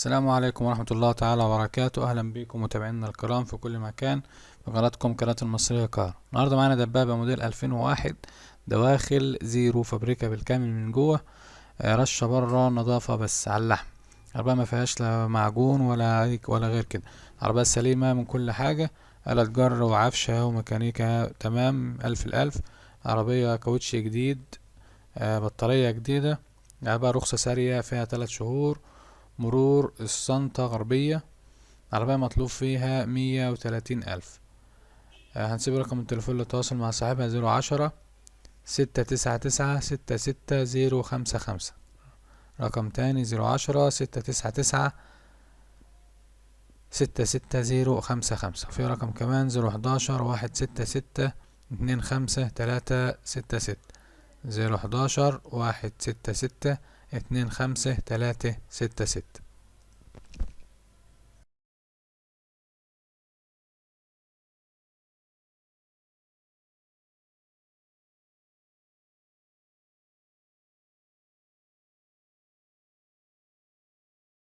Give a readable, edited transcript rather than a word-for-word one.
السلام عليكم ورحمة الله تعالى وبركاته. أهلا بكم متابعينا الكرام في كل مكان في قناتكم قناة المصرية كار. النهاردة معانا دبابة موديل 2001، دواخل زيرو، فابريكا بالكامل من جوه، رشة بره، نظافة بس على اللحم. العربية ما فيهاش لا معجون ولا غير كده، عربية سليمة من كل حاجة، آلة جر وعفشة وميكانيكا تمام ألف الألف. عربية كاوتش جديد، بطارية جديدة، عربية رخصة سارية فيها 3 شهور، مرور السنطة غربية. عربية مطلوب فيها 130,000. هنسيب رقم التليفون للتواصل مع صاحبها 010 699 66055. رقم تاني 010 699 66055. في رقم كمان 011 166 25366، 011 166 25366.